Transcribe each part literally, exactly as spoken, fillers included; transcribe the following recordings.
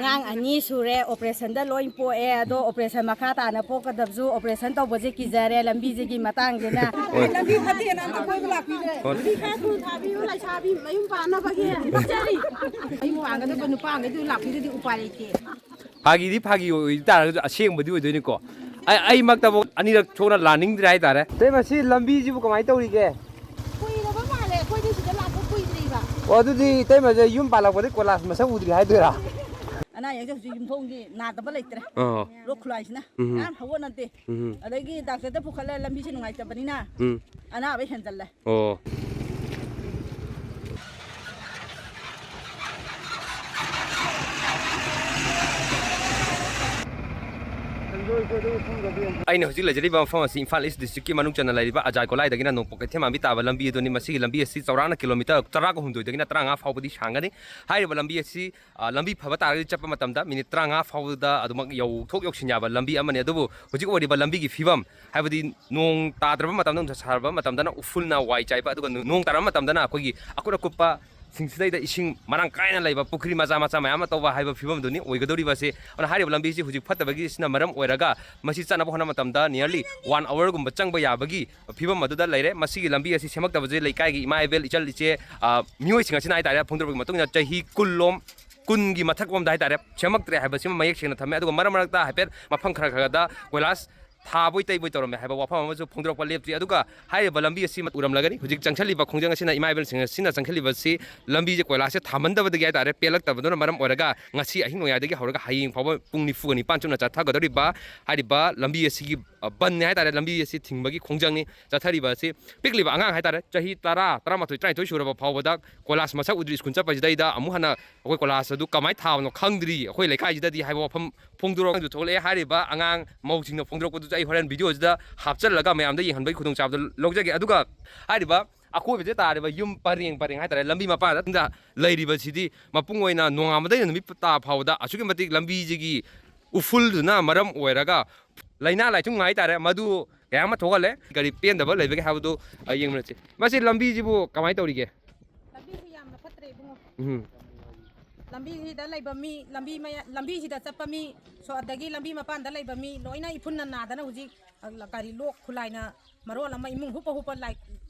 ꯑꯉꯥꯡ ꯑꯅꯤ ꯁꯨꯔꯦ, ꯑꯣꯄꯔꯦꯁꯟꯗ ꯂꯣꯏ ꯄꯣꯛꯑꯦ꯫ ꯑꯗꯣ ꯑꯣꯄꯔꯦꯁꯟ ꯃꯈꯥ ꯇꯥꯅ ꯄꯣꯛꯀꯗꯕꯁꯨ ꯑꯣꯄꯔꯦꯁꯟ ꯇꯧꯕꯁꯦ ꯀꯤꯖꯔꯦ, ꯂꯝꯕꯤꯁꯤꯒꯤ ꯃꯇꯥꯡꯁꯤꯅ꯫ ꯍꯣꯏ꯫ ꯂꯝꯕꯤ ꯐꯠꯇꯦꯅ ꯑꯝꯇ ꯀꯣꯏꯕ ꯂꯥꯛꯄꯤꯗ꯭ꯔꯦ꯫ ꯍꯣꯏ꯫ ꯂꯝꯕꯤ ꯈꯔ ꯊꯨꯅ ꯊꯥꯕꯤꯌꯨ, ꯂꯩꯁꯥꯕꯤ ꯃꯌꯨꯝ ꯄꯥꯟꯅꯕꯒꯤ ꯆꯠꯆꯔꯤ꯫ ꯃꯌꯨꯝ ꯄꯥꯟꯒꯗꯕ ꯅꯨꯄꯥꯈꯩꯗꯨ ꯂꯥꯛꯄꯤꯗ꯭ꯔꯗꯤ ꯎꯄꯥꯏ ꯂꯩꯇꯦ꯫ ꯐꯥꯒꯤꯗꯤ ꯐꯥꯒꯤ ꯑꯣꯏ ꯇꯥꯔꯒꯁꯨ ꯑꯁꯦꯡꯕꯗꯤ ꯑꯣꯏꯗꯣꯏꯅꯤꯀꯣ꯫ ꯑꯩ, ꯑꯩꯃꯛꯇꯕꯨ ꯑꯅꯤꯔꯛ ꯊꯣꯛꯅ ꯂꯥꯟꯅꯤꯡꯗ꯭ꯔꯦ ꯍꯥꯏꯇꯥꯔꯦ꯫ ꯏꯇꯩꯃ, ꯁꯤ ꯂꯝꯕꯤꯁꯤꯕꯨ ꯀꯃꯥꯏꯅ ꯇꯧꯔꯤꯒꯦ? ꯀꯨꯏꯔꯕ ꯃꯥꯜꯂꯦ, ꯑꯩꯈꯣꯏꯗꯤ ꯁꯤꯗ ꯂꯥꯛꯄ ꯀꯨꯏꯗ꯭ꯔꯤꯕ꯫ ꯑꯣ, ꯑꯗꯨꯗꯤ ꯏꯇꯩꯃꯁꯦ ꯌꯨꯝ ꯄꯥꯜꯂꯛꯄꯗꯩ ꯀꯣꯏꯂꯥꯁ ꯃꯁꯛ ꯎꯗ꯭ꯔꯤ ꯍꯥꯏꯗꯣꯏꯔꯥ? ꯑꯅꯥ ꯑꯌꯦꯛꯁꯦ ꯍꯧꯖꯤꯛ ꯌꯨꯝꯊꯣꯡꯒꯤ ꯅꯥꯗꯕ ꯂꯩꯇ꯭ꯔꯦ꯫ ꯑꯣ꯫ ꯔꯣꯛ ꯈꯨꯂꯥꯏꯁꯤꯅ ꯎꯝ꯫ ꯃꯌꯥꯝ ꯍꯧꯒꯠꯅꯗꯦ꯫ ꯎꯝ꯫ ꯑꯗꯒꯤ ꯗꯥꯛꯇꯔꯗ ꯄꯨꯈꯠꯂ ꯂꯝꯕꯤꯁꯦ ꯅꯨꯡꯉꯥꯏꯇꯕꯅꯤꯅ ꯎꯝ꯫ ꯑꯅꯥꯕ ꯍꯦꯟꯖꯜꯂꯦ꯫ ꯑꯣ꯫ ꯑꯩꯅ ꯍꯧꯖꯤꯛ ꯂꯩꯖꯔꯤꯕ ꯃꯐꯝ ꯑꯁꯤ ꯏꯝꯐꯥꯜ ꯏꯁ ꯗꯤꯁꯇ꯭ꯔꯤꯛꯀꯤ ꯃꯅꯨꯡ ꯆꯟꯅ ꯂꯩꯔꯤꯕ ꯑꯖꯥꯏ ꯒꯣꯂꯥꯏꯗꯒꯤꯅ ꯅꯣꯡꯄꯣꯛ ꯀꯩꯊꯦꯜ ꯃꯥꯟꯕꯤ ꯇꯥꯕ ꯂꯝꯕꯤ ꯑꯗꯨꯅꯤ꯫ ꯃꯁꯤꯒꯤ ꯂꯝꯕꯤ ꯑꯁꯤ ꯆꯥꯎꯔꯥꯛꯅ ꯀꯤꯂꯣꯃꯤꯇꯔ ꯇꯔꯥꯒ ꯍꯨꯝꯗꯣꯏꯗꯒꯤꯅ ꯇꯔꯥꯃꯉꯥ ꯐꯥꯎꯕꯗꯤ ꯁꯥꯡꯒꯅꯤ꯫ ꯍꯥꯏꯔꯤꯕ ꯂꯝꯕꯤ ꯑꯁꯤ, ꯑ, ꯂꯝꯕꯤ ꯐꯕ ꯇꯥꯔꯒꯗꯤ ꯆꯠꯄ ꯃꯇꯝꯗ ꯃꯤꯅꯤꯠ ꯇꯔꯥꯃꯉꯥ ꯐꯥꯎꯕꯗ ꯑꯗꯨꯃꯛ ꯌꯧꯊꯣꯛ ꯌꯧꯁꯤꯟ ꯌꯥꯕ ꯂꯝꯕꯤ ꯑꯃꯅꯤ꯫ ꯑꯗꯨꯕꯨ ꯍꯧꯖꯤꯛ ꯑꯣꯏꯔꯤꯕ ꯂꯝꯕꯤꯒꯤ ꯐꯤꯕꯝ, ꯍꯥꯏꯕꯗꯤ ꯅꯣꯡ ꯇꯥꯗ꯭ꯔꯕ ꯃꯇꯝꯗ, ꯅꯨꯡꯁꯥ ꯁꯥꯔꯕ ꯃꯇꯝꯗꯅ ꯎꯐꯨꯜꯅ ꯋꯥꯏ ꯆꯥꯏꯕ, ꯑꯗꯨꯒ ꯅꯣꯡ ꯇꯥꯔꯕ ꯃꯇꯝꯗꯅ ꯑꯩꯈꯣꯏꯒꯤ ꯑꯀꯨꯠ ꯑꯀꯨꯠꯄ ꯁꯤꯡꯁꯤꯗꯩꯗ ꯏꯁꯤꯡ ꯃꯔꯥꯡ ꯀꯥꯏꯅ ꯂꯩꯕ ꯄꯨꯈ꯭ꯔꯤ ꯃꯆꯥ ꯃꯆꯥ ꯃꯌꯥꯝ ꯑꯃ ꯇꯧꯕ ꯍꯥꯏꯕ ꯐꯤꯕꯝꯗꯨꯅꯤ ꯑꯣꯏꯒꯗꯧꯔꯤꯕꯁꯦ꯫ ꯑꯗꯨꯅ ꯍꯥꯏꯔꯤꯕ ꯂꯝꯕꯤꯁꯤ ꯍꯧꯖꯤꯛ ꯐꯠꯇꯕꯒꯤ ꯑꯁꯤꯅ ꯃꯔꯝ ꯑꯣꯏꯔꯒ ꯃꯁꯤ ꯆꯠꯅꯕ ꯍꯣꯠꯅꯕ ꯃꯇꯝꯗ nearly one hourꯒꯨꯝꯕ ꯆꯪꯕ ꯌꯥꯕꯒꯤ ꯐꯤꯕꯝ ꯑꯗꯨꯗ ꯂꯩꯔꯦ꯫ ꯃꯁꯤꯒꯤ ꯂꯝꯕꯤ ꯑꯁꯤ ꯁꯦꯝꯃꯛꯇꯕꯁꯦ ꯂꯩꯀꯥꯏꯒꯤ ꯏꯃꯥ ꯏꯕꯦꯜ ꯏꯆꯜ ꯏꯆꯦ, ꯑ, ꯃꯤꯑꯣꯏꯁꯤꯡ ꯑꯁꯤꯅ ꯍꯥꯏꯇꯥꯔꯦ, ꯐꯣꯡꯗꯣꯔꯛꯄꯒꯤ ꯃꯇꯨꯡ ꯏꯟꯅ ꯆꯍꯤ ꯀꯨꯟꯂꯣꯝ, ꯀꯨꯟꯒꯤ ꯃꯊꯛ ꯂꯣꯝꯗ ꯍꯥꯏꯇꯥꯔꯦ, ꯁꯦꯝꯃꯛꯇ꯭ꯔꯦ ꯍꯥꯏꯕꯁꯤꯃ ꯃꯌꯦꯛ ꯁꯦꯡꯅ ꯊꯝꯃꯦ꯫ ꯑꯗꯨꯒ ꯃꯔꯛ ꯃꯔꯛꯇ ꯍꯥꯏꯐꯦꯠ ꯃꯐꯝ ꯈꯔ ꯈꯔꯗ ꯀꯣꯏꯂꯥꯁ ꯊꯥꯕꯣꯏ ꯇꯩꯕꯣꯏ ꯇꯧꯔꯝꯃꯦ ꯍꯥꯏꯕ ꯋꯥꯐꯝ ꯑꯃꯁꯨ ꯐꯣꯡꯗꯣꯔꯛꯄ ꯂꯦꯞꯇ꯭ꯔꯤ꯫ ꯑꯗꯨꯒ ꯍꯥꯏꯔꯤꯕ ꯂꯝꯕꯤ ꯑꯁꯤ ꯎꯔꯝꯂꯒꯅꯤ꯫ ꯍꯧꯖꯤꯛ ꯆꯪꯁꯤꯜꯂꯤꯕ ꯈꯣꯡꯖꯪ ꯑꯁꯤꯅ ꯏꯃꯥ ꯏꯕꯦꯜꯁꯤꯡ ꯑꯁꯤꯅ ꯆꯪꯁꯤꯜꯂꯤꯕꯁꯤ ꯂꯝꯕꯤꯁꯦ ꯀꯣꯏꯂꯥꯁꯁꯦ ꯊꯥꯃꯟꯗꯕꯗꯒꯤ ꯍꯥꯏꯇꯥꯔꯦ, ꯄꯦꯜꯂꯛꯇꯕꯗꯨꯅ ꯃꯔꯝ ꯑꯣꯏꯔꯒ ꯉꯁꯤ ꯑꯍꯤꯡ ꯅꯣꯡꯌꯥꯏꯗꯒꯤ ꯍꯧꯔꯒ ꯍꯌꯦꯡ ꯐꯥꯎꯕ ꯄꯨꯡ ꯅꯤꯐꯨꯒ ꯅꯤꯄꯥꯟ ꯆꯨꯞꯅ ꯆꯠꯊꯒꯗꯧꯔꯤꯕ ꯍꯥꯏꯔꯤꯕ ꯂꯝꯕꯤ ꯑꯁꯤꯒꯤ, ꯑ, ꯕꯟꯅꯦ ꯍꯥꯏꯇꯥꯔꯦ, ꯂꯝꯕꯤ ꯑꯁꯤ ꯊꯤꯡꯕꯒꯤ ꯈꯣꯡꯖꯪꯅꯤ ꯆꯠꯊꯔꯤꯕ ꯑꯁꯤ꯫ ꯄꯤꯛꯂꯤꯕ ꯑꯉꯥꯡ ꯍꯥꯏꯇꯥꯔꯦ, ꯆꯍꯤ ꯇꯔꯥ, ꯇꯔꯥꯃꯥꯊꯣꯏ, ꯇꯔꯥꯅꯤꯊꯣꯏ ꯁꯨꯔꯕ ꯐꯥꯎꯕꯗ ꯀꯣꯏꯂꯥꯁ ꯃꯁꯛ ꯎꯗ꯭ꯔꯤ ꯁ꯭ꯀꯨꯜ ꯆꯠꯄꯁꯤꯗꯩꯗ ꯑꯃꯨꯛ ꯍꯟꯅ ꯑꯩꯈꯣꯏ ꯀꯣꯏꯂꯥꯁ ꯑꯗꯨ ꯀꯃꯥꯏꯅ ꯊꯥꯕꯅꯣ ꯈꯪꯗ꯭ꯔꯤ ꯑꯩꯈꯣꯏ ꯂꯩꯀꯥꯏꯁꯤꯗꯗꯤ ꯍꯥꯏꯕ ꯋꯥꯐꯝ ꯐꯣꯡꯗꯣꯔꯛꯄꯁꯨ ꯊꯣꯛꯂꯛꯑꯦ꯫ ꯍꯥꯏꯔꯤꯕ ꯑꯉꯥꯡ ꯃꯧꯁꯤꯡꯅ ꯐꯣꯡꯗꯣꯔꯛꯄꯗꯨꯁꯨ ꯑꯩ ꯍꯣꯔꯦꯟ ꯚꯤꯗꯤꯑꯣꯁꯤꯗ ꯍꯥꯞꯆꯤꯜꯂꯒ ꯃꯌꯥꯝꯗ ꯌꯦꯡꯍꯟꯕꯒꯤ ꯈꯨꯗꯣꯡꯆꯥꯕꯗꯨ ꯂꯧꯖꯒꯦ꯫ ꯑꯗꯨꯒ ꯍꯥꯏꯔꯤꯕ ꯑꯀꯣꯏꯕꯗ ꯇꯥꯔꯤꯕ ꯌꯨꯝ ꯄꯔꯦꯡ ꯄꯔꯦꯡ ꯍꯥꯏꯇꯥꯔꯦ, ꯂꯝꯕꯤ ꯃꯄꯥꯟꯗ ꯂꯩꯔꯤꯕꯁꯤꯗꯤ ꯃꯄꯨꯡ ꯑꯣꯏꯅ ꯅꯣꯡꯉꯥꯟꯕꯗꯩꯅ ꯅꯨꯃꯤꯠ ꯇꯥ ꯐꯥꯎꯕꯗ ꯑꯁꯨꯛꯀꯤ ꯃꯇꯤꯛ ꯂꯝꯕꯤꯁꯤꯒꯤ ꯎꯐꯨꯜꯗꯨꯅ ꯃꯔꯝ ꯑꯣꯏꯔꯒ ꯂꯥꯏꯅꯥ ꯂꯥꯏꯆꯨꯡ ꯍꯥꯏꯇꯥꯔꯦ, ꯃꯗꯨ ꯀꯌꯥ ꯑꯃ ꯊꯣꯛꯍꯜꯂꯦ꯫ ꯀꯔꯤ ꯄꯦꯟꯗꯕ ꯂꯩꯕꯒꯦ ꯍꯥꯏꯕꯗꯨ, ꯑ, ꯌꯦꯡꯃꯤꯟꯅꯁꯤ꯫ ꯃꯁꯤ ꯂꯝꯕꯤꯁꯤꯕꯨ ꯀꯃꯥꯏꯅ ꯇꯧꯔꯤꯒꯦ? ꯂꯝꯕꯤꯁꯤ ꯌꯥꯝꯅ ꯐꯠꯇ꯭ꯔꯦ, ꯏꯕꯨꯡꯉꯣ꯫ ꯎꯝ꯫ ꯂꯝꯕꯤꯁꯤꯗ ꯂꯩꯕ ꯃꯤ, ꯂꯝꯕꯤ ꯃꯌꯥ-, ꯂꯝꯕꯤꯁꯤꯗ ꯆꯠꯄ ꯃꯤ, ꯁꯣ-, ꯑꯗꯒꯤ ꯂꯝꯕꯤ ꯃꯄꯥꯟꯗ ꯂꯩꯕ ꯃꯤ ꯂꯣꯏꯅ ꯏꯐꯨꯟꯅ ꯅꯥꯗꯅ ꯍꯧꯖꯤꯛ, ꯑ, ꯒꯥꯔꯤ ꯂꯣꯛ ꯈꯨꯂꯥꯏꯅ ꯃꯔꯣꯜ ꯑꯃ ꯏꯃꯨꯡ ꯍꯨꯞꯄ ꯍꯨꯞꯄ ꯂꯥꯏ-,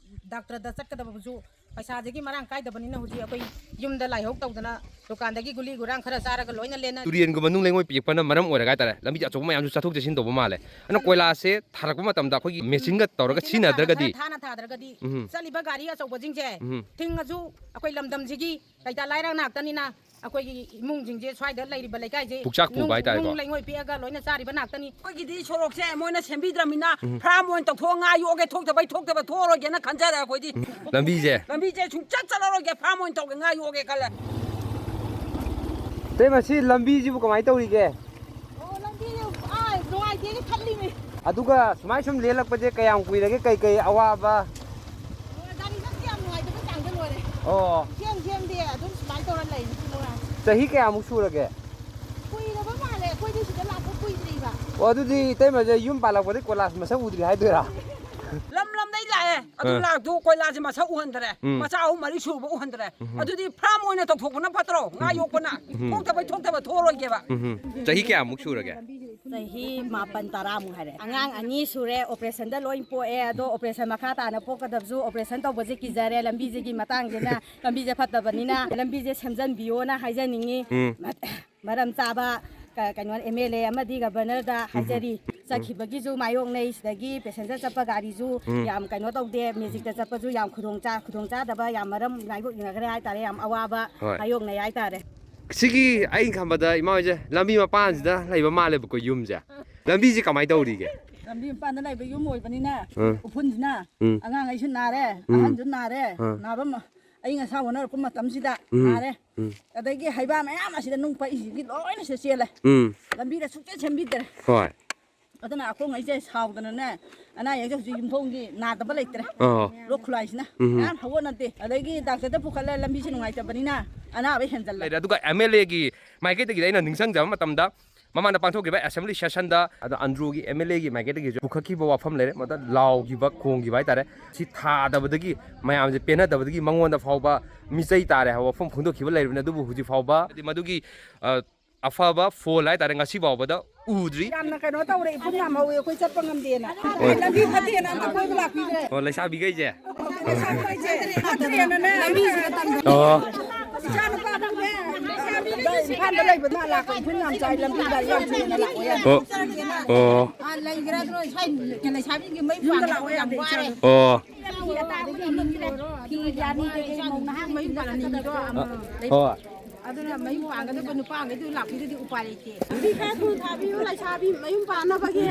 ꯗꯥꯛꯇꯔꯗ ꯆꯠꯀꯗꯕꯕꯨꯁꯨ ꯄꯩꯁꯥꯁꯤꯒꯤ ꯃꯔꯥꯡ ꯀꯥꯏꯗꯕꯅꯤꯅ ꯍꯧꯖꯤꯛ ꯑꯩꯈꯣꯏ ꯌꯨꯝꯗ ꯂꯥꯏꯍꯧ ꯇꯧꯗꯅ ꯗꯨꯀꯥꯟꯗꯒꯤ ꯒꯨꯂꯤ ꯒꯨꯔꯥꯡ ꯈꯔ ꯆꯥꯔꯒ ꯂꯣꯏꯅ ꯂꯦꯟꯅ ꯇꯨꯔꯦꯟꯒꯨꯝꯕ ꯅꯨꯡ ꯂꯩꯉꯣꯏ ꯄꯤꯛꯄꯅ ꯃꯔꯝ ꯑꯣꯏꯔꯒ ꯍꯥꯏꯇꯥꯔꯦ, ꯂꯝꯕꯤ ꯑꯆꯧꯕ ꯃꯌꯥꯝꯁꯨ ꯆꯠꯊꯣꯛ ꯆꯠꯁꯤꯟ ꯇꯧꯕ ꯃꯥꯜꯂꯦ꯫ ꯑꯗꯨꯅ ꯀꯣꯏꯂꯥꯁꯦ ꯊꯥꯔꯛꯄ ꯃꯇꯝꯗ ꯑꯩꯈꯣꯏꯒꯤ ꯃꯦꯆꯤꯟꯒ ꯇꯧꯔꯒ ꯃꯦꯆꯤꯟꯅ ꯁꯤꯖꯤꯟꯅꯗ꯭ꯔꯒꯗꯤ ꯊꯥꯅ ꯊꯥꯗ꯭ꯔꯒꯗꯤ ꯎꯝ꯫ ꯆꯠꯂꯤꯕ ꯒꯥꯔꯤ ꯑꯆꯧꯕꯁꯤꯡꯁꯦ ꯎꯝ꯫ ꯊꯤꯡꯉꯁꯨ ꯑꯩꯈꯣꯏ ꯂꯝꯗꯝꯁꯤꯒꯤ ꯀꯩꯇ ꯂꯥꯏꯔ ꯉꯥꯛꯇꯅꯤꯅ ꯑꯩꯈꯣꯏꯒꯤ ꯏꯃꯨꯡꯁꯤꯡꯁꯦ ꯁ꯭ꯋꯥꯏꯗ ꯂꯩꯔꯤꯕ ꯂꯩꯀꯥꯏꯁꯦ ꯄꯨꯛꯆꯥꯛ ꯄꯨꯕ ꯅꯨꯡ-, ꯍꯥꯏꯇꯥꯔꯦꯀꯣ꯫ ꯅꯨꯡ ꯂꯩꯉꯣꯏ ꯄꯤꯛꯑꯒ ꯂꯣꯏꯅ ꯆꯥꯔꯤꯕ ꯉꯥꯛꯇꯅꯤ꯫ ꯑꯩꯈꯣꯏꯒꯤꯗꯤ ꯁꯣꯔꯣꯛꯁꯦ ꯃꯣꯏꯅ ꯁꯦꯝꯕꯤꯗ꯭ꯔꯃꯤꯅ ꯎꯝ꯫ ꯐꯥꯔꯝ ꯑꯣꯏꯅ ꯇꯧꯊꯣꯛꯑ ꯉꯥ ꯌꯣꯛꯑꯒꯦ, ꯊꯣꯛꯇꯕꯩ ꯊꯣꯛꯇꯕ ꯊꯣꯛꯑꯔꯣꯏꯒꯦꯅ ꯈꯟꯖꯔꯦ ꯑꯩꯈꯣꯏꯗꯤ꯫ ꯎꯝ꯫ ꯂꯝꯕꯤꯁꯦ? ꯂꯝꯕꯤꯁꯦ ꯁꯨꯡꯆꯠ ꯆꯠꯂꯔꯣꯏꯒꯦ, ꯐꯥꯔꯝ ꯑꯣꯏꯅ ꯇꯧꯒꯦ, ꯉꯥ ꯌꯣꯛꯑꯒꯦ ꯈꯜꯂꯦ꯫ ꯑꯇꯩ ꯃꯁꯤ ꯂꯝꯕꯤꯁꯤꯕꯨ ꯀꯃꯥꯏꯅ ꯇꯧꯔꯤꯒꯦ? ꯑꯣ, ꯂꯝꯕꯤ, ꯑꯥ, ꯅꯨꯡꯉꯥꯏꯇꯦꯅ ꯊꯠꯂꯤꯃꯤ꯫ ꯑꯗꯨꯒ ꯁꯨꯃꯥꯏ ꯁꯨꯝ ꯂꯦꯜꯂꯛꯄꯁꯦ ꯀꯌꯥꯝ ꯀꯨꯏꯔꯒꯦ? ꯀꯩꯀꯩ ꯑꯋꯥꯕ? ꯑꯣ, ꯒꯥꯔꯤ ꯆꯠꯄ ꯌꯥꯝ ꯅꯨꯡꯉꯥꯏꯇꯕ ꯆꯥꯡꯗ ꯂꯣꯏꯔꯦ꯫ ꯑꯣ꯫ ꯁꯦꯝ ꯁꯦꯝꯗꯦ, ꯑꯗꯨꯝ ꯁꯨꯃꯥꯏꯅ ꯇꯧꯔ ꯂꯩꯔꯤꯁꯤ ꯂꯣꯏꯔꯦ꯫ ꯆꯍꯤ ꯀꯌꯥꯃꯨꯛ ꯁꯨꯔꯒꯦ? ꯀꯨꯏꯔꯕ ꯃꯥꯜꯂꯦ, ꯑꯩꯈꯣꯏꯗꯤ ꯁꯤꯗ ꯂꯥꯛꯄ ꯀꯨꯏꯗ꯭ꯔꯤꯕ꯫ ꯑꯣ, ꯑꯗꯨꯗꯤ ꯏꯇꯩꯃꯁꯦ ꯌꯨꯝ ꯄꯥꯜꯂꯛꯄꯗꯩ ꯀꯣꯏꯂꯥꯁ ꯃꯁꯛ ꯎꯗ꯭ꯔꯤ ꯍꯥꯏꯗꯣꯏꯔꯥ? ꯂꯝ ꯂꯝꯗꯩ ꯂꯥꯛꯑꯦ, ꯑꯗꯨ ꯑꯥ꯫ ꯂꯥꯛꯇꯨ ꯀꯣꯏꯂꯥꯁꯦ ꯃꯁꯛ ꯎꯍꯟꯗ꯭ꯔꯦ꯫ ꯎꯝ꯫ ꯃꯆꯥ ꯑꯍꯨꯝ ꯃꯔꯤ ꯁꯨꯕ ꯎꯍꯟꯗ꯭ꯔꯦ꯫ ꯎꯝ꯫ ꯑꯗꯨꯗꯤ ꯐꯥꯔꯝ ꯑꯣꯏꯅ ꯇꯧꯊꯣꯛꯄꯅ ꯐꯠꯇ꯭ꯔꯣ? ꯉꯥ ꯎꯝ꯫ ꯌꯣꯛꯄꯅ꯫ ꯎꯝ꯫ ꯊꯣꯛꯇꯕꯩ ꯊꯣꯛꯇꯕ ꯊꯣꯛꯑꯔꯣꯏꯒꯦꯕ꯫ ꯎꯝ꯫ ꯆꯍꯤ ꯀꯌꯥꯃꯨꯛ ꯁꯨꯔꯒꯦ? ꯆꯍꯤ ꯃꯥꯄꯟ ꯇꯔꯥꯃꯨꯛ ꯍꯥꯏꯔꯦ꯫ ꯑꯉꯥꯡ ꯑꯅꯤ ꯁꯨꯔꯦ, ꯑꯣꯄꯔꯦꯁꯟꯗ ꯂꯣꯏ ꯄꯣꯛꯑꯦ꯫ ꯑꯗꯣ ꯑꯣꯄꯔꯦꯁꯟ ꯃꯈꯥ ꯇꯥꯅ ꯄꯣꯛꯀꯗꯕꯁꯨ ꯑꯣꯄꯔꯦꯁꯟ ꯇꯧꯕꯁꯦ ꯀꯤꯖꯔꯦ꯫ ꯂꯝꯕꯤꯁꯤꯒꯤ ꯃꯇꯥꯡꯁꯤꯅ, ꯂꯝꯕꯤꯁꯦ ꯐꯠꯇꯕꯅꯤꯅ ꯂꯝꯕꯤꯁꯦ ꯁꯦꯝꯖꯟꯕꯤꯌꯣꯅ ꯍꯥꯏꯖꯅꯤꯡꯉꯤ꯫ ꯎꯝ꯫ ꯃꯔꯝ ꯆꯥꯕ ꯀ-, ꯀꯩꯅꯣ, ꯑꯦꯝ ꯑꯦꯜ ꯑꯦ ꯑꯃꯗꯤ ꯒꯕꯔꯅꯔꯗ ꯎꯝ꯫ ꯍꯥꯏꯖꯔꯤ꯫ ꯎꯝ꯫ ꯆꯠꯈꯤꯕꯒꯤꯁꯨ ꯃꯥꯌꯣꯛꯅꯩ, ꯁꯤꯗꯒꯤ ꯄꯦꯁꯦꯟꯖꯔ ꯆꯠꯄ ꯒꯥꯔꯤꯁꯨ ꯎꯝ꯫ ꯌꯥꯝ ꯀꯩꯅꯣ ꯇꯧꯗꯦ, ꯃꯦꯖꯤꯛꯇ ꯆꯠꯄꯁꯨ ꯌꯥꯝ ꯈꯨꯗꯣꯡ ꯆꯥ-, ꯈꯨꯗꯣꯡ ꯆꯥꯗꯕ ꯌꯥꯝ ꯃꯔꯝ ꯃꯥꯌꯣꯛꯅꯈ꯭ꯔꯦ ꯍꯥꯏꯇꯥꯔꯦ, ꯌꯥꯝ ꯑꯋꯥꯕ ꯍꯣꯏ꯫ ꯃꯥꯌꯣꯛꯅꯩ ꯍꯥꯏꯇꯥꯔꯦ꯫ ꯁꯤꯒꯤ ꯑꯩꯅ ꯈꯟꯕꯗ ꯏꯃꯥ ꯍꯣꯏꯁꯦ ꯂꯝꯕꯤ ꯃꯄꯥꯟꯁꯤꯗ ꯂꯩꯕ ꯃꯥꯜꯂꯦꯕꯀꯣ ꯌꯨꯝꯁꯦ꯫ ꯂꯝꯕꯤꯁꯦ ꯀꯃꯥꯏꯅ ꯇꯧꯔꯤꯒꯦ? ꯂꯝꯕꯤ ꯃꯄꯥꯟꯗ ꯂꯩꯕ ꯌꯨꯝ ꯑꯣꯏꯕꯅꯤꯅ ꯎꯝ꯫ ꯎꯐꯨꯟꯁꯤꯅ ꯎꯝ꯫ ꯑꯉꯥꯡꯈꯩꯁꯨ ꯅꯥꯔꯦ, ꯎꯝ꯫ ꯑꯍꯟꯁꯨ ꯅꯥꯔꯦ, ꯎꯝ꯫ ꯅꯥꯕ ꯃ-, ꯑꯏꯪ ꯑꯁꯥ ꯑꯣꯟꯅꯔꯛꯄ ꯃꯇꯝꯁꯤꯗ ꯎꯝ꯫ ꯅꯥꯔꯦ꯫ ꯎꯝ꯫ ꯑꯗꯒꯤ ꯍꯩꯕꯥ ꯃꯌꯥꯝ ꯑꯁꯤꯗ ꯅꯨꯡ ꯄꯛꯏꯁꯤꯡꯁꯤ ꯂꯣꯏꯅ ꯁꯤꯗ ꯆꯦꯜꯂꯦ꯫ ꯎꯝ꯫ ꯂꯝꯕꯤꯗ ꯁꯨꯡꯆꯦꯟ ꯁꯦꯝꯕꯤꯗ꯭ꯔꯦ꯫ ꯍꯣꯏ꯫ ꯑꯗꯨꯅ ꯑꯩꯈꯣꯏꯉꯩꯁꯦ ꯁꯥꯎꯗꯅꯅꯦ, ꯑꯅꯥ ꯑꯌꯦꯛꯁꯦ ꯍꯧꯖꯤꯛ ꯌꯨꯝꯊꯣꯡꯒꯤ ꯅꯥꯗꯕ ꯂꯩꯇ꯭ꯔꯦ꯫ ꯑꯣ꯫ ꯂꯣꯛ ꯈꯨꯂꯥꯏꯁꯤꯅ ꯎꯝ꯫ ꯃꯌꯥꯝ ꯍꯧꯒꯠꯅꯗꯦ꯫ ꯑꯗꯒꯤ ꯗꯥꯛꯇꯔꯗ ꯄꯨꯈꯠꯂꯦ, ꯂꯝꯕꯤꯁꯦ ꯅꯨꯡꯉꯥꯏꯇꯕꯅꯤꯅ ꯑꯅꯥꯕ ꯍꯦꯟꯖꯜꯂꯦ꯫ ꯂꯩꯔꯦ꯫ ꯑꯗꯨꯒ ꯑꯦꯝ ꯑꯦꯜ ꯑꯦꯒꯤ ꯃꯥꯏꯀꯩꯗꯒꯤꯗꯤ ꯑꯩꯅ ꯅꯤꯡꯁꯤꯡꯖꯕ ꯃꯇꯝꯗ ꯃꯃꯥꯡꯗ ꯄꯥꯡꯊꯣꯛꯈꯤꯕ assembly sessionꯗ ꯑꯗꯣ ꯑꯟꯗ꯭ꯔꯣꯒꯤ MLAꯒꯤ ꯃꯥꯏꯀꯩꯗꯒꯤꯁꯨ ꯄꯨꯈꯠꯈꯤꯕ ꯋꯥꯐꯝ ꯂꯩꯔꯦ꯫ ꯃꯗ ꯂꯥꯎꯈꯤꯕ, ꯈꯣꯡꯈꯤꯕ ꯍꯥꯏꯇꯥꯔꯦ꯫ ꯁꯤ ꯊꯥꯗꯕꯗꯒꯤ, ꯃꯌꯥꯝꯁꯦ ꯄꯦꯟꯅꯗꯕꯗꯒꯤ ꯃꯉꯣꯟꯗ ꯐꯥꯎꯕ ꯃꯤꯆꯩ ꯇꯥꯔꯦ ꯍꯥꯏꯕ ꯋꯥꯐꯝ ꯐꯣꯡꯗꯣꯛꯈꯤꯕ ꯂꯩꯔꯕꯅꯤ꯫ ꯑꯗꯨꯕꯨ ꯍꯧꯖꯤꯛ ꯐꯥꯎꯕ ꯍꯥꯏꯗꯤ ꯃꯗꯨꯒꯤ, ꯑ, ꯑꯐꯕ ꯐꯣꯜ ꯍꯥꯏꯇꯥꯔꯦ, ꯉꯁꯤ ꯐꯥꯎꯕꯗ ꯎꯗ꯭ꯔꯤ꯫ ꯌꯥꯝꯅ ꯀꯩꯅꯣ ꯇꯧꯔꯦ, ꯏꯐꯨꯟ ꯌꯥꯝ ꯍꯧꯋꯦ, ꯑꯩꯈꯣꯏ ꯆꯠꯄ ꯉꯝꯗꯦꯅ꯫ ꯍꯣꯏ꯫ ꯂꯝꯕꯤ ꯐꯠꯇꯦꯅ ꯑꯝꯇ ꯀꯣꯏꯕ ꯂꯥꯛꯄꯤꯗ꯭ꯔꯦ꯫ ꯑꯣ, ꯂꯩꯁꯥꯕꯤꯈꯩꯁꯦ꯫ ꯂꯩꯁꯥꯕꯤꯈꯩꯁꯦ ꯐꯠꯇ꯭ꯔꯦꯅꯅꯦ꯫ ꯑꯣ꯫ ꯏꯆꯥꯅꯨꯄꯥꯗꯨꯅꯦ, ꯏꯝꯐꯥꯜꯗ ꯂꯩꯕ ꯃꯥ ꯂꯥꯛꯄ ꯏꯐꯨꯟ ꯌꯥꯝ ꯆꯥꯏ, ꯂꯝꯕꯤ ꯒꯥꯔꯤ ꯌꯥꯝ ꯊꯣꯛꯑꯦꯅ ꯂꯥꯛꯑꯣ ꯌꯥꯗꯦ꯫ ꯑꯣ꯫ ꯑꯣ꯫ ꯑꯥ, ꯂꯩꯈ꯭ꯔꯦ ꯑꯗꯨꯅ ꯁ꯭ꯋꯥꯏ ꯂꯩꯁꯥꯕꯤꯁꯤꯡꯒꯤ ꯃꯩ ꯌꯨꯝꯗ ꯄꯥꯟꯕ ꯂꯥꯛꯑꯣ ꯌꯥꯝ ꯌꯥꯗꯦ, ꯋꯥꯔꯦ꯫ ꯏꯆꯥꯅꯨꯄꯥ꯫ ꯑꯣ꯫ ꯐꯤ ꯌꯥꯅꯤ, ꯀꯩꯀꯩ ꯃꯧ ꯅꯍꯥ ꯃꯩ ꯄꯥꯜꯂꯝꯃꯤꯗꯣ ꯑꯃ ꯂꯩ꯫ ꯍꯣꯏ꯫ ꯑꯗꯨꯅ ꯃꯌꯨꯝ ꯄꯥꯟꯒꯗꯕ ꯅꯨꯄꯥꯈꯩꯗꯨ ꯂꯥꯛꯄꯤꯔꯗꯤ ꯎꯄꯥꯏ ꯂꯩꯇꯦ꯫ ꯂꯝꯕꯤ ꯈꯔ ꯊꯨꯅ ꯊꯥꯕꯤꯌꯨ, ꯂꯩꯁꯥꯕꯤ ꯃꯌꯨꯝ ꯄꯥꯟꯅꯕꯒꯤ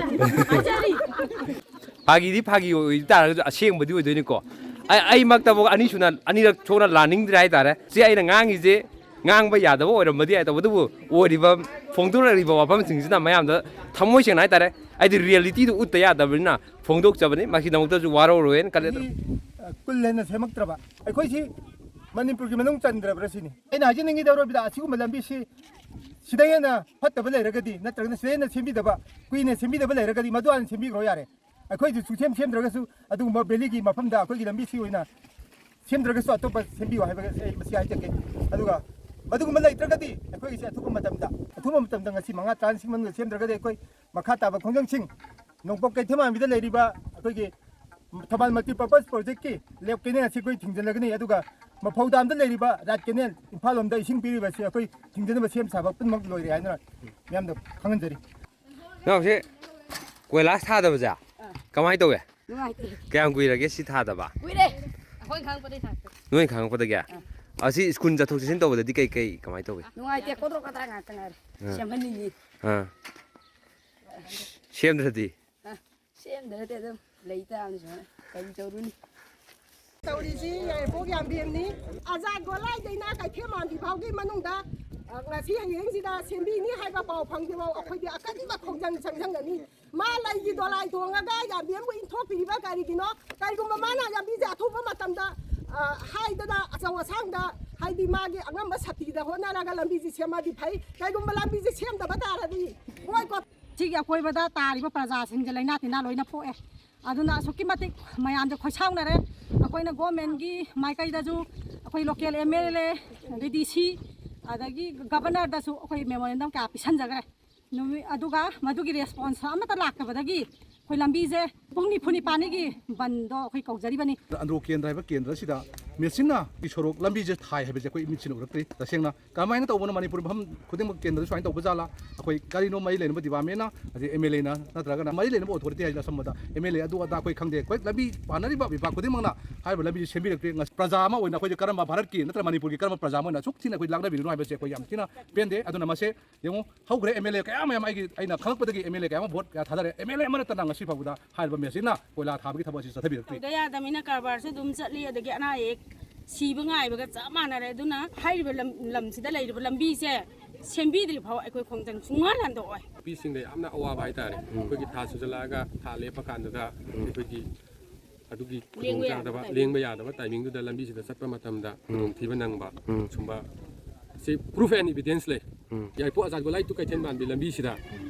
ꯍꯥꯏꯖꯔꯤ꯫ ꯐꯥꯒꯤꯗꯤ ꯐꯥꯒꯤ ꯑꯣꯏ ꯇꯥꯔꯒꯁꯨ ꯑꯁꯦꯡꯕꯗꯤ ꯑꯣꯏꯗꯣꯏꯅꯤꯀꯣ꯫ ꯑꯩ, ꯑꯩꯃꯛꯇꯕꯨ ꯑꯅꯤꯁꯨꯅ, ꯑꯅꯤꯔꯛ ꯊꯣꯛꯅ ꯂꯥꯟꯅꯤꯡꯗ꯭ꯔꯦ ꯍꯥꯏꯇꯥꯔꯦ꯫ ꯁꯤ ꯑꯩꯅ ꯉꯥꯡꯉꯤꯁꯦ ꯉꯥꯡꯕ ꯌꯥꯗꯕ ꯑꯣꯏꯔꯝꯕꯗꯤ ꯌꯥꯏ, ꯇꯧꯕꯇꯕꯨ ꯑꯣꯏꯔꯤꯕ, ꯐꯣꯡꯗꯣꯔꯛꯂꯤꯕ ꯋꯥꯐꯝꯁꯤꯡꯁꯤꯅ ꯃꯌꯥꯝꯗ ꯊꯃꯣꯏ ꯁꯦꯡꯅ ꯍꯥꯏꯇꯥꯔꯦ, ꯑꯩꯗꯤ ꯔꯤꯌꯦꯂꯤꯇꯤꯗꯨ ꯎꯠꯇ ꯌꯥꯗꯕꯅꯤꯅ ꯐꯣꯡꯗꯣꯛꯆꯕꯅꯤ꯫ ꯃꯁꯤꯗꯃꯛꯇꯁꯨ ꯋꯥꯔꯧꯔꯣꯏꯅ ꯈꯜꯂꯦ꯫ ꯆꯍꯤ, ꯑ, ꯀꯨꯟ ꯍꯦꯟꯅ ꯁꯦꯝꯃꯛꯇ꯭ꯔꯕ ꯑꯩꯈꯣꯏꯁꯤ ꯃꯅꯤꯄꯨꯔꯒꯤ ꯃꯅꯨꯡ ꯆꯟꯗ꯭ꯔꯕ꯭ꯔꯥ ꯁꯤꯅꯤ ꯑꯩꯅ ꯍꯥꯏꯖꯅꯤꯡꯉꯤꯗꯧꯔꯕꯗ꯫ ꯑꯁꯤꯒꯨꯝꯕ ꯂꯝꯕꯤꯁꯤ ꯁꯤꯗ ꯍꯦꯟꯅ ꯐꯠꯇꯕ ꯂꯩꯔꯒꯗꯤ, ꯅꯠꯇ꯭ꯔꯒꯅ ꯁꯤꯗ ꯍꯦꯟꯅ ꯁꯦꯝꯕꯤꯗꯕ, ꯀꯨꯏꯅ ꯁꯦꯝꯕꯤꯗꯕ ꯂꯩꯔꯒꯗꯤ ꯃꯗꯨ ꯍꯥꯟꯅ ꯁꯦꯝꯕꯤꯈ꯭ꯔꯣ ꯌꯥꯔꯦ꯫ ꯑꯩꯈꯣꯏꯁꯨ ꯁꯨꯡꯁꯦꯝ ꯁꯦꯝꯗ꯭ꯔꯒꯁꯨ ꯑꯗꯨꯒꯨꯝꯕ ꯚꯦꯂꯤꯒꯤ ꯃꯐꯝꯗ ꯑꯩꯈꯣꯏꯒꯤ ꯂꯝꯕꯤꯁꯤ ꯑꯣꯏꯅ ꯁꯦꯝꯗ꯭ꯔꯒꯁꯨ ꯑꯇꯣꯞꯄ ꯁꯦꯝꯕꯤꯌꯨ ꯍꯥꯏꯕ ꯑꯩ ꯃꯁꯤ ꯍꯥꯏꯖꯒꯦ꯫ ꯑꯗꯨꯒ ꯃꯗꯨꯒꯨꯝꯕ ꯂꯩꯇ꯭ꯔꯒꯗꯤ ꯑꯩꯈꯣꯏꯒꯤꯁꯦ ꯑꯊꯨꯕ ꯃꯇꯝꯗ, ꯑꯊꯨꯕ ꯃꯇꯝꯗ ꯉꯁꯤ ꯃꯉꯥ ꯇꯔꯥꯁꯤꯡ ꯃꯅꯨꯡꯗ ꯁꯦꯝꯗ꯭ꯔꯒꯗꯤ ꯑꯩꯈꯣꯏ ꯃꯈꯥ ꯇꯥꯕ ꯈꯣꯡꯖꯪꯁꯤꯡ, ꯅꯣꯡꯄꯣꯛ ꯀꯩꯊꯦꯜ ꯃꯥꯟꯕꯤꯗ ꯂꯩꯔꯤꯕ ꯑꯩꯈꯣꯏꯒꯤ ꯊꯧꯕꯥꯜ multipurpose projectꯀꯤ ꯂꯦꯞ ꯀꯦꯅꯦꯜ ꯑꯁꯤ ꯑꯩꯈꯣꯏ ꯊꯤꯡꯖꯤꯜꯂꯒꯅꯤ꯫ ꯑꯗꯨꯒ ꯃꯐꯧ ꯗꯥꯝꯗ ꯂꯩꯔꯤꯕ ꯔꯥꯏꯠ ꯀꯦꯅꯦꯜ ꯏꯝꯐꯥꯜ ꯂꯣꯝꯗ ꯏꯁꯤꯡ ꯄꯤꯔꯤꯕ ꯑꯁꯤ ꯑꯩꯈꯣꯏ ꯊꯤꯡꯖꯤꯟꯅꯕ ꯁꯦꯝ ꯁꯥꯕ ꯄꯨꯝꯅꯃꯛ ꯂꯣꯏꯔꯦ ꯍꯥꯏꯅ ꯃꯌꯥꯝꯗ ꯈꯪꯍꯟꯖꯔꯤ꯫ ꯅꯪꯁꯦ ꯀꯣꯏꯂꯥꯁ ꯊꯥꯗꯕꯁꯦ ꯀꯃꯥꯏꯅ ꯇꯧꯋꯦ? ꯅꯨꯡꯉꯥꯏꯇꯦ꯫ ꯀꯌꯥꯝ ꯀꯨꯏꯔꯒꯦ ꯁꯤ ꯊꯥꯗꯕ? ꯀꯨꯏꯔꯦ꯫ ꯑꯩꯈꯣꯏ ꯈꯪꯉꯛꯄꯗꯒꯤ ꯊꯥꯗꯦ꯫ ꯅꯣꯏ ꯈꯪꯉꯛꯄꯗꯒꯤ? ꯑꯥ꯫ ꯑꯁꯤ ꯁ꯭ꯀꯨꯜ ꯆꯠꯊꯣꯛ ꯆꯠꯁꯤꯟ ꯇꯧꯕꯗꯗꯤ ꯀꯩ ꯀꯩ ꯀꯃꯥꯏꯅ ꯇꯧꯏ? ꯅꯨꯡꯉꯥꯏꯇꯦ, ꯀꯣꯗ꯭ꯔꯣꯛ ꯀꯗ꯭ꯔꯥ ꯉꯥꯛꯇ ꯉꯥꯏꯔꯦ꯫ ꯑꯥ꯫ ꯁꯦꯝꯍꯟꯅꯤꯡꯉꯤ꯫ ꯑꯥ꯫ ꯁꯦꯝꯗ꯭ꯔꯗꯤ? ꯑꯥ, ꯁꯦꯝꯗ꯭ꯔꯗꯤ ꯑꯗꯨꯝ ꯂꯩ ꯇꯥꯕꯅꯤ ꯁꯨꯃꯥꯏꯅ꯫ ꯀꯔꯤ ꯇꯧꯔꯨꯅꯤ? ꯇꯧꯔꯤꯁꯤ ꯌꯥꯏꯔꯤꯄꯣꯛ ꯌꯥꯝꯕꯦꯝꯅꯤ꯫ ꯑꯖꯥꯠ ꯒꯣꯂꯥꯏꯗꯩꯅ ꯀꯩꯊꯦꯜ ꯃꯥꯟꯕꯤ ꯐꯥꯎꯒꯤ ꯃꯅꯨꯡꯗ, ꯑ, ꯉꯁꯤ ꯍꯌꯦꯡꯁꯤꯗ ꯁꯦꯝꯕꯤꯅꯤ ꯍꯥꯏꯕ ꯄꯥꯎ ꯐꯪꯗ꯭ꯔꯤꯐꯥꯎ ꯑꯩꯈꯣꯏꯗꯤ ꯑꯀꯟꯕ ꯈꯣꯡꯖꯪ ꯆꯪꯁꯤꯟꯒꯅꯤ꯫ ꯃꯥ ꯂꯩꯒꯤ ꯗꯣꯂꯥꯏ ꯇꯣꯡꯉꯒ ꯌꯥꯝꯕꯦꯝꯕꯨ ꯏꯟꯊꯣꯛꯄꯤꯔꯤꯕ ꯀꯔꯤꯒꯤꯅꯣ? ꯀꯔꯤꯒꯨꯝꯕ ꯃꯥꯅ ꯂꯝꯕꯤꯁꯦ ꯑꯊꯨꯕ ꯃꯇꯝꯗ, ꯑ, ꯍꯥꯏꯗꯅ ꯑꯆꯧ ꯑꯁꯥꯡꯗ ꯍꯥꯏꯗꯤ ꯃꯥꯒꯤ ꯑꯉꯝꯕ ꯁꯛꯇꯤꯗ ꯍꯣꯠꯅꯔꯒ ꯂꯝꯕꯤꯁꯤ ꯁꯦꯝꯃꯗꯤ ꯐꯩ꯫ ꯀꯩꯒꯨꯝꯕ ꯂꯝꯕꯤꯁꯤ ꯁꯦꯝꯗꯕ ꯇꯥꯔꯗꯤ ꯃꯣꯏ ꯀꯣ-, ꯁꯤꯒꯤ ꯑꯀꯣꯏꯕꯗ ꯇꯥꯔꯤꯕ ꯄ꯭ꯔꯖꯥꯁꯤꯡꯁꯦ ꯂꯥꯏꯅꯥ ꯇꯤꯟꯅꯥ ꯂꯣꯏꯅ ꯄꯣꯛꯑꯦ꯫ ꯑꯗꯨꯅ ꯑꯁꯨꯛꯀꯤ ꯃꯇꯤꯛ ꯃꯌꯥꯝꯁꯦ ꯈꯣꯏꯁꯥꯎꯅꯔꯦ꯫ ꯑꯩꯈꯣꯏꯅ ꯒꯣꯔꯃꯦꯟꯒꯤ ꯃꯥꯏꯀꯩꯗꯁꯨ, ꯑꯩꯈꯣꯏ ꯂꯣꯀꯦꯜ ꯑꯦꯝ ꯑꯦꯜ ꯑꯦ, ꯑꯗꯩ ꯗꯤ ꯁꯤ, ꯑꯗꯒꯤ ꯒꯕꯔꯅꯔꯗꯁꯨ ꯑꯩꯈꯣꯏ ꯃꯦꯃꯣꯔꯦꯟꯗꯝ ꯀꯌꯥ ꯄꯤꯁꯟꯖꯈ꯭ꯔꯦ꯫ ꯅꯨꯃꯤꯠ ꯑꯗꯨꯒ ꯃꯗꯨꯒꯤ ꯔꯦꯁꯄꯣꯟꯁ ꯑꯃꯠꯇ ꯂꯥꯛꯇꯕꯗꯒꯤ ꯑꯩꯈꯣꯏ ꯂꯝꯕꯤꯁꯦ ꯄꯨꯡ ꯅꯤꯐꯨ ꯅꯤꯄꯥꯜꯅꯤꯒꯤ ꯕꯟꯗꯣ ꯑꯩꯈꯣꯏ ꯀꯧꯖꯔꯤꯕꯅꯤ꯫ ꯑꯟꯗ꯭ꯔꯣ ꯀꯦꯟꯗ꯭ꯔ ꯍꯥꯏꯕ ꯀꯦꯟꯗ꯭ꯔꯁꯤꯗ ꯃꯦꯆꯤꯟꯅ ꯁꯣꯔꯣꯛ ꯂꯝꯕꯤꯁꯦ ꯊꯥꯏ ꯍꯥꯏꯕꯁꯦ ꯑꯩꯈꯣꯏ ꯏꯃꯤꯠꯁꯤꯅ ꯎꯔꯛꯇ꯭ꯔꯤ꯫ ꯇꯁꯦꯡꯅ ꯀꯃꯥꯏꯅ ꯇꯧꯕꯅꯣ ꯃꯅꯤꯄꯨꯔ ꯃꯐꯝ ꯈꯨꯗꯤꯡꯃꯛ ꯀꯦꯟꯗ꯭ꯔꯗ ꯁꯨꯃꯥꯏꯅ ꯇꯧꯕ ꯖꯥꯠꯂꯥ? ꯑꯩꯈꯣꯏ ꯀꯔꯤꯅꯣ ꯃꯔꯤ ꯂꯩꯅꯕ ꯗꯤꯄꯥꯔꯠꯃꯦꯟꯅ, ꯑꯗꯩ ꯑꯦꯝ ꯑꯦꯜ ꯑꯦꯅ ꯅꯠꯇ꯭ꯔꯒꯅ ꯃꯔꯤ ꯂꯩꯅꯕ ꯑꯣꯊꯣꯔꯤꯇꯤ ꯍꯥꯏꯁꯤꯅ ꯑꯁꯝꯕꯗ ꯑꯦꯝ ꯑꯦꯜ ꯑꯦ ꯑꯗꯨ ꯑꯗꯥ ꯑꯩꯈꯣꯏ ꯈꯪꯗꯦ꯫ ꯑꯩꯈꯣꯏ ꯂꯝꯕꯤ ꯄꯥꯟꯅꯔꯤꯕ ꯕꯤꯚꯥꯒ ꯈꯨꯗꯤꯡꯃꯛꯅ ꯍꯥꯏꯔꯤꯕ ꯂꯝꯕꯤꯁꯦ ꯁꯦꯝꯕꯤꯔꯛꯇ꯭ꯔꯤ꯫ ꯉꯁ-, ꯄ꯭ꯔꯖꯥ ꯑꯃ ꯑꯣꯏꯅ ꯑꯩꯈꯣꯏꯁꯦ ꯀꯔꯝꯕ ꯚꯥꯔꯠꯀꯤ ꯅꯠꯇ꯭ꯔꯒ ꯃꯅꯤꯄꯨꯔꯒꯤ ꯀꯔꯝꯕ ꯄ꯭ꯔꯖꯥ ꯑꯃ ꯑꯣꯏꯅ ꯑꯁꯨꯛ ꯊꯤꯅ ꯑꯩꯈꯣꯏ ꯂꯥꯛꯅꯕꯤꯔꯤꯅꯣ ꯍꯥꯏꯕꯁꯦ ꯑꯩꯈꯣꯏ ꯌꯥꯝ ꯊꯤꯅ ꯄꯦꯟꯗꯦ꯫ ꯑꯗꯨꯅ ꯃꯁꯦ ꯌꯦꯡꯉꯨ, ꯍꯧꯈ꯭ꯔꯦ ꯑꯦꯝ ꯑꯦꯜ ꯑꯦ ꯀꯌꯥ ꯃꯌꯥꯝ ꯑꯩꯒꯤ, ꯑꯩꯅ ꯈꯪꯂꯛꯄꯗꯒꯤ ꯑꯦꯝ ꯑꯦꯜ ꯑꯦ ꯀꯌꯥ ꯑꯃ ꯚꯣꯠ ꯀꯌꯥ ꯊꯥꯗꯔꯦ, ꯑꯦꯝ ꯑꯦꯜ ꯑꯦ ꯑꯃ ꯅꯠꯇꯅ ꯉꯁꯤ ꯐꯥꯎꯕꯗ ꯍꯥꯏꯔꯤꯕ ꯃꯦꯆꯤꯟꯅ ꯀꯣꯏꯂꯥ ꯊꯥꯕꯒꯤ ꯊꯕꯛ ꯑꯁꯤ ꯆꯠꯊꯕꯤꯔꯛꯇ꯭ꯔꯤ꯫ ꯇꯧꯗ ꯌꯥꯗꯕꯅꯤꯅ ꯀꯔꯕꯥꯔꯁꯨ ꯑꯗꯨꯝ ꯆꯠꯂꯤ, ꯑꯗꯒꯤ ꯑꯅꯥ ꯑꯌꯦꯛ ꯁꯤꯕ ꯉꯥꯏꯕꯒ ꯆꯞ ꯃꯥꯟꯅꯔꯦ꯫ ꯑꯗꯨꯅ ꯍꯥꯏꯔꯤꯕ ꯂꯝ-, ꯂꯝꯁꯤꯗ ꯂꯩꯔꯤꯕ ꯂꯝꯕꯤꯁꯦ ꯁꯦꯝꯕꯤꯗ꯭ꯔꯤ ꯐꯥꯎ ꯑꯩꯈꯣꯏ ꯈꯣꯡꯖꯪ ꯁꯨꯡꯍꯟ ꯍꯟꯗꯣꯛꯑꯣꯏ꯫ ꯅꯨꯄꯤꯁꯤꯡꯗ ꯌꯥꯝꯅ ꯑꯋꯥꯕ ꯍꯥꯏꯇꯥꯔꯦ꯫ ꯎꯝ꯫ ꯑꯩꯈꯣꯏꯒꯤ ꯊꯥ ꯁꯨꯖꯜꯂꯛꯑꯒ ꯊꯥ ꯂꯦꯞꯄ ꯀꯥꯟꯗꯨꯗ ꯎꯝ꯫ ꯑꯩꯈꯣꯏꯒꯤ ꯑꯗꯨꯒꯤ ꯂꯦꯡꯕ ꯈꯨꯗꯣꯡꯆꯥꯗꯕ, ꯌꯥꯗꯕ ꯇꯥꯏꯃꯤꯡ꯫ ꯂꯦꯡꯕ ꯌꯥꯗꯕ ꯇꯥꯏꯃꯤꯡꯗꯨꯗ ꯂꯝꯕꯤꯁꯤꯗ ꯆꯠꯄ ꯃꯇꯝꯗ ꯎꯝ꯫ ꯈꯨꯗꯣꯡꯊꯤꯕ ꯅꯪꯕ ꯎꯝ꯫ ꯁꯨꯝꯕ ꯁꯤ proof and evidence ꯂꯩ꯫ ꯎꯝ꯫ ꯌꯥꯏꯔꯤꯄꯣꯛ ꯑꯖꯥꯠ ꯒꯣꯂꯥꯏ to ꯀꯩꯊꯦꯜ ꯃꯥꯟꯕꯤ ꯂꯝꯕꯤꯁꯤꯗ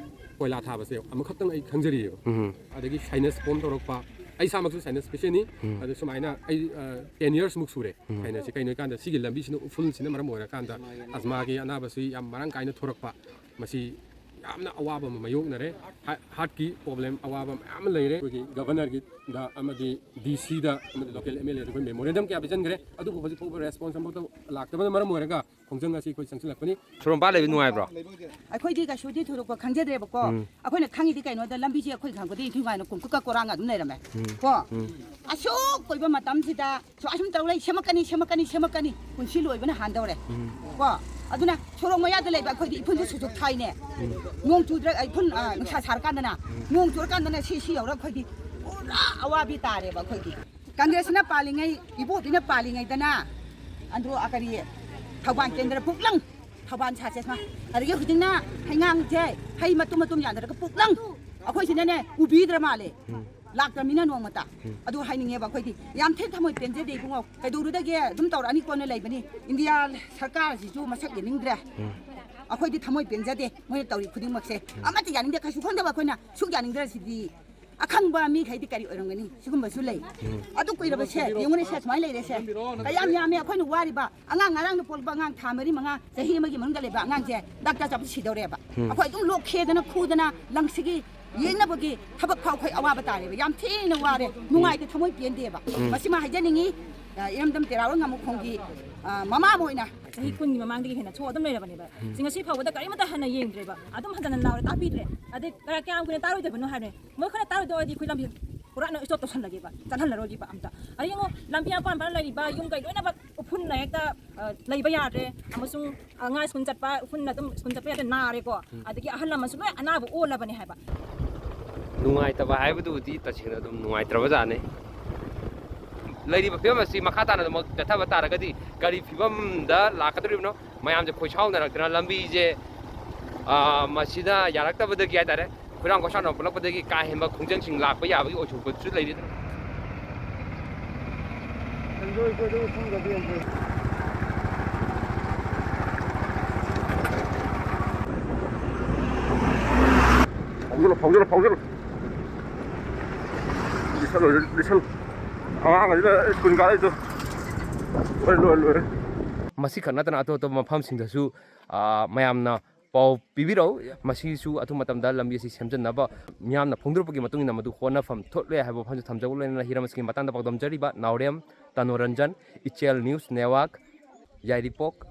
ꯀꯣꯏꯂꯥ ꯊꯥꯕꯁꯦ ꯑꯃꯈꯛꯇꯪ ꯑꯩ ꯈꯪꯖꯔꯤꯑꯕ꯫ ꯎꯝ꯫ ꯑꯗꯒꯤ sinus form ꯇꯧꯔꯛꯄ, ꯑꯩ ꯏꯁꯥꯃꯛꯁꯨ sinus patientꯅꯤ꯫ ꯎꯝ꯫ ꯑꯗꯣ ꯁꯨꯃꯥꯏꯅ ꯑꯩ, ꯑ, ten years ꯃꯨꯛ ꯁꯨꯔꯦ꯫ ꯎꯝ꯫ Sinusꯁꯦ ꯀꯩꯅꯣ ꯍꯥꯏꯀꯥꯟꯗ ꯁꯤꯒꯤ ꯂꯝꯕꯤꯁꯤꯅ, ꯎꯐꯨꯜꯁꯤꯅ ꯃꯔꯝ ꯑꯣꯏꯔꯀꯥꯟꯗ ꯑꯁꯃꯥꯒꯤ ꯑꯅꯥꯕꯁꯤ ꯌꯥꯝ ꯃꯔꯥꯡ ꯀꯥꯏꯅ ꯊꯣꯔꯛꯄ꯫ ꯃꯁꯤ ꯌꯥꯝꯅ ꯑꯋꯥꯕ ꯑꯃ ꯃꯥꯌꯣꯛꯅꯔꯦ꯫ ꯍꯥ-, heartꯀꯤ problem ꯑꯋꯥꯕ ꯃꯌꯥꯝ ꯑꯃ ꯂꯩꯔꯦ꯫ ꯑꯩꯈꯣꯏꯒꯤ governorꯒꯤꯗ ꯑꯃꯗꯤ DCꯗ ꯑꯃꯗꯤ local MLAꯗ ꯑꯩꯈꯣꯏ memorandum ꯀꯌꯥ ꯄꯤꯖꯟꯈ꯭ꯔꯦ, ꯑꯗꯨꯕꯨ ꯍꯧꯖꯤꯛ ꯐꯥꯎꯕ response ꯑꯃꯐꯥꯎ ꯂꯥꯛꯇꯕꯅ ꯃꯔꯝ ꯑꯣꯏꯔꯒ ꯈꯣꯡꯖꯪ ꯑꯁꯤ ꯑꯩꯈꯣꯏ ꯆꯪꯁꯤꯜꯂꯛꯄꯅꯤ꯫ ꯁꯣꯔꯣꯝꯄꯥ ꯂꯩꯕ ꯅꯨꯡꯉꯥꯏꯕ꯭ꯔꯣ? ꯑꯩꯈꯣꯏꯗꯤ ꯀꯩꯁꯨꯗꯤ ꯊꯣꯏꯗꯣꯛꯄ ꯈꯪꯖꯗ꯭ꯔꯦꯕꯀꯣ꯫ ꯎꯝ꯫ ꯑꯩꯈꯣꯏꯅ ꯈꯪꯉꯤꯗꯤ ꯀꯩꯅꯣꯗ ꯂꯝꯕꯤꯁꯦ ꯑꯩꯈꯣꯏ ꯈꯪꯕꯗꯤ ꯏꯟꯊꯤ ꯅꯨꯡꯉꯥꯏꯅ ꯀꯨꯝꯀꯨꯠꯀ ꯀꯣꯔꯥꯡꯒ ꯑꯗꯨꯝ ꯂꯩꯔꯝꯃꯦ꯫ ꯎꯝ꯫ ꯀꯣ? ꯎꯝ꯫ ꯑꯁꯨꯛ ꯀꯨꯏꯕ ꯃꯇꯝꯁꯤꯗ ꯁꯨꯃꯥꯏ ꯁꯨꯝ ꯇꯧ ꯂꯩ, ꯁꯦꯝꯃꯛꯀꯅꯤ, ꯁꯦꯝꯃꯛꯀꯅꯤ, ꯁꯦꯝꯃꯛꯀꯅꯤ꯫ ꯄꯨꯟꯁꯤ ꯂꯣꯏꯕꯅ ꯍꯥꯟꯗꯧꯔꯦ꯫ ꯎꯝ꯫ ꯀꯣ? ꯑꯗꯨꯅ ꯁꯣꯔꯣꯛ ꯃꯌꯥꯗ ꯂꯩꯕ ꯑꯩꯈꯣꯏꯗꯤ ꯏꯐꯨꯟꯁꯨ ꯁꯨꯖꯨꯛ ꯊꯥꯏꯅꯦ꯫ ꯎꯝ꯫ ꯅꯣꯡ ꯆꯨꯗ꯭ꯔ-, ꯏꯐꯨꯟ, ꯑ, ꯅꯨꯡꯁꯥ ꯁꯥꯔꯀꯥꯟꯗꯅ, ꯎꯝ꯫ ꯅꯣꯡ ꯆꯨꯔꯀꯥꯟꯗꯅ ꯁꯤ, ꯁꯤ ꯌꯧꯔꯒ ꯑꯩꯈꯣꯏꯗꯤ ꯄꯨꯔꯥ ꯑꯋꯥꯕꯤ ꯇꯥꯔꯦꯕ ꯑꯩꯈꯣꯏꯗꯤ꯫ ꯀꯪꯒ꯭ꯔꯦꯁꯅ ꯄꯥꯜꯂꯤꯉꯩ, ꯏꯕꯣꯕꯤꯅ ꯄꯥꯜꯂꯤꯉꯩꯗꯅ ꯑꯟꯗ꯭ꯔꯣ, ꯑ, ꯀꯔꯤ, ꯊꯧꯕꯥꯜ ꯀꯦꯟꯗ꯭ꯔ ꯄꯨꯛꯂꯪ, ꯊꯧꯕꯥꯜ ꯁꯥꯁꯦ ꯁꯨꯃꯥꯏ꯫ ꯑꯗꯒꯤ ꯍꯧꯖꯤꯛꯅ ꯍꯩꯉꯥꯡꯁꯦ ꯍꯩ ꯃꯇꯨꯝ ꯃꯇꯨꯝ ꯌꯥꯟꯊꯔꯒ ꯄꯨꯛꯂꯪ꯫ ꯑꯩꯈꯣꯏꯁꯤꯅꯅꯦ ꯎꯕꯤꯗ꯭ꯔ ꯃꯥꯜꯂꯦ꯫ ꯎꯝ꯫ ꯂꯥꯛꯇ꯭ꯔꯃꯤꯅ ꯅꯣꯡꯃꯇ꯫ ꯑꯗꯨ ꯍꯥꯏꯅꯤꯡꯉꯦꯕ ꯑꯩꯈꯣꯏꯗꯤ꯫ ꯌꯥꯝ ꯊꯤ ꯊꯃꯣꯏ ꯄꯦꯟꯖꯗꯦ ꯏꯕꯨꯡꯉꯣ꯫ ꯀꯩꯗꯧꯔꯨꯗꯒꯦ? ꯑꯗꯨꯝ ꯇꯧꯔꯛꯑꯅꯤ ꯀꯣꯟꯅ ꯂꯩꯕꯅꯤ꯫ ꯏꯟꯗꯤꯌꯥ ꯁꯔꯀꯥꯔꯁꯤꯁꯨ ꯃꯁꯛ ꯌꯦꯡꯅꯤꯡꯗ꯭ꯔꯦ꯫ ꯑꯩꯈꯣꯏꯗꯤ ꯊꯃꯣꯏ ꯄꯦꯟꯖꯗꯦ ꯃꯣꯏꯅ ꯇꯧꯔꯤ ꯈꯨꯗꯤꯡꯃꯛꯁꯦ꯫ ꯑꯃꯠꯇ ꯌꯥꯅꯤꯡꯗꯦ꯫ ꯀꯩꯁꯨ ꯈꯪꯗꯕ ꯑꯩꯈꯣꯏꯅ ꯁꯨꯛ ꯌꯥꯅꯤꯡꯗ꯭ꯔꯁꯤꯗꯤ꯫ ꯑꯈꯪꯕ ꯃꯤꯈꯩꯗꯤ ꯀꯔꯤ ꯑꯣꯏꯔꯝꯒꯅꯤ? ꯁꯤꯒꯨꯝꯕꯁꯨ ꯂꯩ꯫ ꯑꯗꯨ ꯀꯨꯏꯔꯕꯁꯦ ꯌꯦꯡꯉꯨꯅꯦ, ꯁꯦ ꯁꯨꯃꯥꯏꯅ ꯂꯩꯔꯦꯁꯦ꯫ ꯀꯌꯥꯝ ꯌꯥꯝꯃꯦ ꯑꯩꯈꯣꯏꯅ ꯋꯥꯔꯤꯕ꯫ ꯑꯉꯥꯡ ꯉꯔꯥꯡꯗ ꯄꯣꯛꯂꯛꯄ ꯑꯉꯥꯡ ꯊꯥ ꯃꯔꯤ ꯃꯉꯥ, ꯆꯍꯤ ꯑꯃꯒꯤ ꯃꯅꯨꯡꯗ ꯂꯩꯕ ꯑꯉꯥꯡꯁꯦ ꯗꯥꯛꯇꯔ ꯆꯠꯄ ꯁꯤꯗꯧꯔꯦꯕ꯫ ꯑꯩꯈꯣꯏ ꯑꯗꯨꯝ ꯂꯣꯛ ꯈꯦꯗꯅ ꯈꯨꯗꯅ ꯂꯪꯁꯤꯒꯤ ꯌꯦꯡꯅꯕꯒꯤ ꯊꯕꯛ ꯐꯥꯎ ꯑꯩꯈꯣꯏ ꯑꯋꯥꯕ ꯇꯥꯔꯦꯕ꯫ ꯌꯥꯝ ꯊꯤꯅ ꯋꯥꯔꯦ꯫ ꯅꯨꯡꯉꯥꯏꯇꯦ, ꯊꯃꯣꯏ ꯄꯦꯟꯗꯦꯕ꯫ ꯃꯁꯤꯃ ꯍꯥꯏꯖꯅꯤꯡꯉꯤ, ꯑ, ꯏꯔꯝꯗꯝ ꯇꯦꯔꯥꯔꯣꯜ ꯉꯥꯃꯨꯈꯣꯡꯒꯤ, ꯑ, ꯃꯃꯥ ꯑꯃ ꯑꯣꯏꯅ꯫ ꯆꯍꯤ ꯀꯨꯟꯒꯤ ꯃꯃꯥꯡꯗꯒꯤ ꯍꯦꯟꯅ ꯁꯣꯛ ꯑꯗꯨꯝ ꯂꯩꯔꯕꯅꯦꯕ꯫ ꯁꯤ ꯉꯁꯤ ꯐꯥꯎꯕꯗ ꯀꯔꯤꯃꯠꯇ ꯍꯟꯅ ꯌꯦꯡꯗ꯭ꯔꯦꯕ꯫ ꯑꯗꯨꯝ ꯍꯟꯖꯟꯅ ꯂꯥꯎꯔꯦ, ꯇꯥꯕꯤꯗ꯭ꯔꯦ꯫ ꯑꯗꯩ ꯀꯌꯥ-, ꯀꯌꯥꯝ ꯀꯨꯏꯅ ꯇꯥꯔꯣꯏꯗꯕꯅꯣ ꯍꯥꯏꯕꯅꯦ꯫ ꯃꯣꯏ ꯈꯔ ꯇꯥꯔꯣꯏꯗꯧ ꯑꯣꯏꯔꯗꯤ ꯑꯩꯈꯣꯏ ꯂꯝꯕꯤ ꯄꯨꯔꯥ ꯁ꯭ꯇꯣꯞ ꯇꯧꯁꯜꯂꯒꯦꯕ, ꯆꯠꯍꯜꯂꯔꯣꯏꯒꯦꯕ ꯑꯝꯇ꯫ ꯑꯗꯩ ꯌꯦꯡꯉꯣ, ꯂꯝꯕꯤ ꯃꯄꯥꯟ ꯃꯄꯥꯟ ꯂꯩꯔꯤꯕ ꯌꯨꯝ ꯀꯩ ꯂꯣꯏꯅꯃꯛ ꯎꯐꯨꯟꯅ ꯍꯦꯛꯇ, ꯑ, ꯂꯩꯕ ꯌꯥꯗ꯭ꯔꯦ꯫ ꯑꯃꯁꯨꯡ ꯑꯉꯥꯡ ꯁ꯭ꯀꯨꯜ ꯆꯠꯄ, ꯎꯐꯨꯟꯅ ꯑꯗꯨꯝ ꯁ꯭ꯀꯨꯜ ꯆꯠꯄ ꯌꯥꯗ꯭ꯔꯦ, ꯅꯥꯔꯦꯀꯣ꯫ ꯑꯗꯒꯤ ꯑꯍꯜ ꯂꯃꯟꯁꯨ ꯂꯣꯏ ꯑꯅꯥꯕ ꯑꯣꯜꯂꯕꯅꯦ ꯍꯥꯏꯕ꯫ ꯅꯨꯡꯉꯥꯏꯇꯕ ꯍꯥꯏꯕꯗꯨꯕꯨꯗꯤ ꯇꯁꯦꯡꯅ ꯑꯗꯨꯝ ꯅꯨꯡꯉꯥꯏꯇ꯭ꯔꯕꯖꯥꯠꯅꯤ꯫ ꯂꯩꯔꯤꯕ ꯐꯤꯕꯝ ꯑꯁꯤ ꯃꯈꯥ ꯇꯥꯅ ꯑꯗꯨꯃꯛ ꯆꯠꯊꯕ ꯇꯥꯔꯒꯗꯤ ꯀꯔꯤ ꯐꯤꯕꯝꯗ ꯂꯥꯛꯀꯗꯧꯔꯤꯕꯅꯣ? ꯃꯌꯥꯝꯁꯦ ꯈꯣꯏꯁꯥꯎꯅꯔꯛꯇꯅ ꯂꯝꯕꯤꯁꯦ, ꯑꯥ, ꯃꯁꯤꯗ ꯌꯥꯔꯛꯇꯕꯗꯒꯤ ꯍꯥꯏꯇꯥꯔꯦ, ꯈꯣꯏꯔꯥꯡ ꯈꯣꯏꯁꯥꯎꯅ ꯄꯨꯜꯂꯛꯄꯗꯒꯤ ꯀꯥ ꯍꯦꯟꯕ ꯈꯣꯡꯖꯪꯁꯤꯡ ꯂꯥꯛꯄ ꯌꯥꯕꯒꯤ ꯑꯣꯏꯊꯣꯛꯄꯁꯨ ꯂꯩꯔꯤ꯫ ꯐꯥꯎꯖꯜꯂꯣ, ꯐꯥꯎꯖꯜꯂꯣ, ꯐꯥꯎꯖꯜꯂꯣ꯫ ꯂꯤꯁꯜꯂꯣ, ꯂꯤꯁꯜꯂꯣ꯫ ꯑꯉꯥꯡꯈꯩꯗ ꯁ꯭ꯀꯨꯜ ꯀꯥꯔꯛꯏꯗꯣ꯫ ꯂꯣꯏꯔꯦ, ꯂꯣꯏꯔꯦ, ꯂꯣꯏꯔꯦ꯫ ꯃꯁꯤꯈꯛ ꯅꯠꯇꯅ ꯑꯇꯣꯞ ꯑꯇꯣꯞꯄ ꯃꯐꯝꯁꯤꯡꯗꯁꯨ, ꯑꯥ, ꯃꯌꯥꯝꯅ ꯄꯥꯎ ꯄꯤꯕꯤꯔꯛꯎ꯫ ꯃꯁꯤꯁꯨ ꯑꯊꯨꯕ ꯃꯇꯝꯗ ꯂꯝꯕꯤ ꯑꯁꯤ ꯁꯦꯝꯖꯤꯟꯅꯕ ꯃꯤꯌꯥꯝꯅ ꯐꯣꯡꯗꯣꯔꯛꯄꯒꯤ ꯃꯇꯨꯡ ꯏꯟꯅ ꯃꯗꯨ ꯍꯣꯠꯅꯐꯝ ꯊꯣꯛꯂꯦ ꯍꯥꯏꯕ ꯋꯥꯐꯝꯁꯨ ꯊꯝꯖꯧ꯫ ꯂꯣꯏꯅꯅ ꯍꯤꯔꯝ ꯑꯁꯤꯒꯤ ꯃꯇꯥꯡꯗ ꯄꯥꯎꯗꯝꯖꯔꯤꯕ ꯅꯥꯎꯔꯦꯝ ꯇꯅꯣꯔꯟꯖꯟ, ꯏꯆꯦꯜ ꯅ꯭ꯌꯨꯁ ꯅꯦꯠꯋꯥꯔꯛ, ꯌꯥꯏꯔꯤꯄꯣꯛ꯫